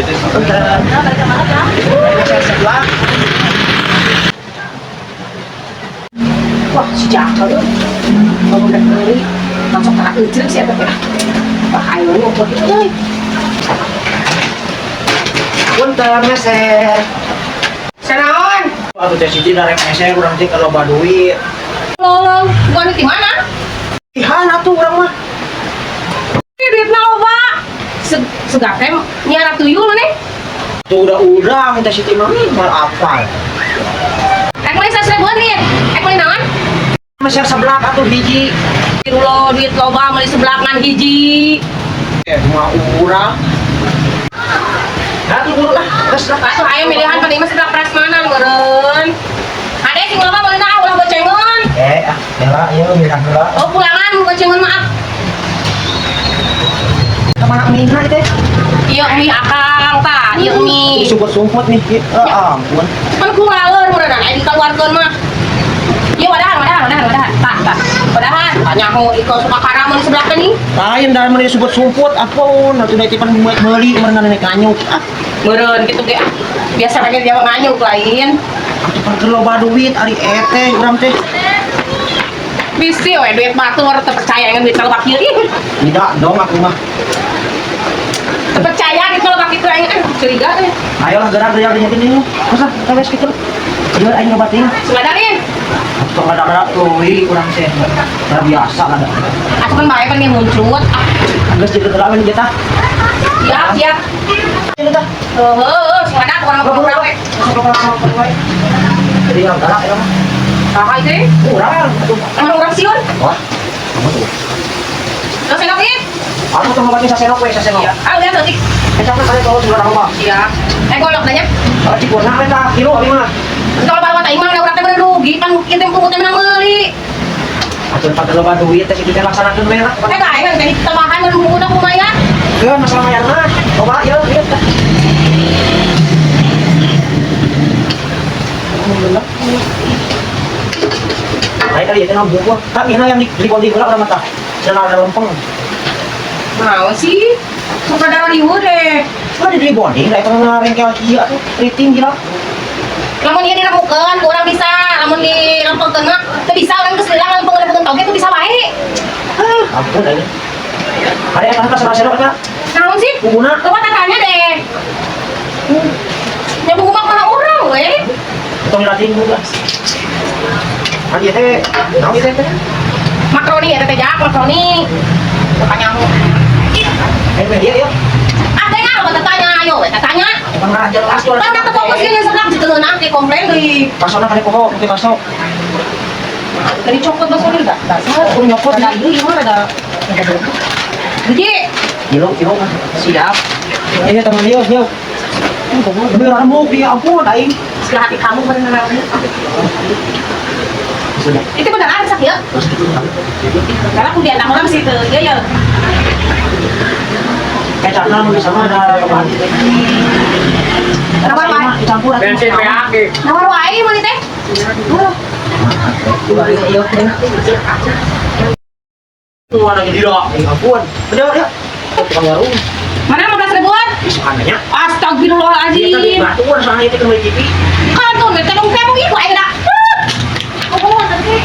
Gitu. Sebelah. Wah, si Jaka tuh. Kalau udah beli, langsung kena ujung sih ya. Wah, ayo ngumpul gitu euy. Punten meser. Sanaon? Atuh teh Siti darek meser urang teh kalau loba duit. Lolong, gua di mana? Ihan atuh urang mah. Ih, duitna loba. Segak teh nyiara tuyul nih. Tuh udah urang teh Siti mah mal apal. Rek meuli 100 ribuan nih. Rek meuli naon? Meser sebelah atuh hiji. Lo duit loba meuli seblak ngan hiji. Eh, mah urang. Atuh buru lah, geus lah. Atuh ayo milihan pan ieu mah seblak prasmanan meureun. Ade sing loba meulina ah ulah bocengan. Eh, ah, heula ieu milih heula. Oh pulangan bocengan mah ah. Kemana mie na teh? Ieu mie akang tah, ieu mie. Sumput-sumput nih. Ah, ampun. Pan ku laleur meureun aya dikaluarkeun mah. Ieu wadahan, wadahan, wadahan, wadahan. Tah, tah. Wadahan, tah nyaho iko suka karam meuli seblak teh nih. Lain dari mana disebut sumput, ampun, atuh da pan meuli meureun nenek nganyuk. Ah, Meureun kitu ge ah. Biasa lagi dia mah nganyuk lain. Atuh pan keur loba duit ari eteh urang teh. Bisi we duit batur teu percaya ngan duit loba kieu ih. Tidak dong aku mah. Teu percaya gitu loba kitu aing eh curiga eh. Ayolah gerak gerak dinya ini. Masa kawes kitu. Ieu aing loba teuing. Sumadarin. Atuh tong lada-lada teuing urang teh. Udah biasa lada. Atuh kan bae pan ge muncul. Ah, Geus jeung heula we tah. siap, siap. Ini tah. Heuh, sumada kurang ngobrol we. Jadi yang galak ya mah. Saha itu? Urang atuh. Emang urang sieun? Wah. Kamu tuh. Terus senok ieu. Aku tuh ngobatnya sasenok we sasenok. Ah, udah leutik. Kecapna kali kalau sudah loba. Siap. Eh golok tanya. Oh, cikurna we tah kilo abi mah. Kalau baru aing mah urang teh bener rugi pan ieu teh pungut teh menang meuli. Atuh pan loba duit teh situ teh laksanakeun we lah. Eh aing kan tadi tambahan mun pungutna lumayan. Keun masalah mayar mah. Loba ieu ieu tah. Lain kali ya teh buku. Tapi yang di bonding heula urang mah tah. Cenah ada lempeng. Mau sih? Sok rada riweuh deh. Mah di bonding da eta mah rengkel kieu atuh riting gila. Lamun ieu diremukeun ku urang bisa, lamun dilempengkeun mah teu bisa urang geus leulang lempeng-lempengkeun toge teu bisa wae. Ah, ampun aing. Ada eta ka salah eta. Naon sih? Bumbuna. Coba tanya deh. Nya bumbu mah mana urang we? Tong dilatih juga. Ari ieu teh naon ieu teh? Makaroni eta teh jak, makaroni. Tanya aku. Eh, dia ya. Ah, teh ngapa tanya ayo we tanya. Emang nggak jelas tuh. Kan udah fokus gini seblak gitu nanti komplain deui. Pasona kali poho, oke baso. Tadi copot bakso ini enggak? Basah. Oh, nyopot. Rada ieu ieu mah rada rada berapa? Gede. Kilo, kilo mah. Siap. Ini teman dia, dia. Lebih remuk dia, ampun, aing. Segala hati kamu bener remuk. Sudah. Itu beneran sak ya? Terus gitu. Karena aku diantara orang sih tuh, ya ya. Kecapna nu bisa mah ada loba teh. Nawar wae. Dicampur atuh. Bensin PAG. Nawar wae meuli teh. Wah, lagi tidak. Eh, ampun. Udah, udah. Tukang warung. Mana 15 ribuan? Ih, anehnya. Astagfirullahaladzim. Dia tadi batuan soalnya itu kan beli TV. Kan tuh, tebong-tebong ih, aing dah. Oh, tadi.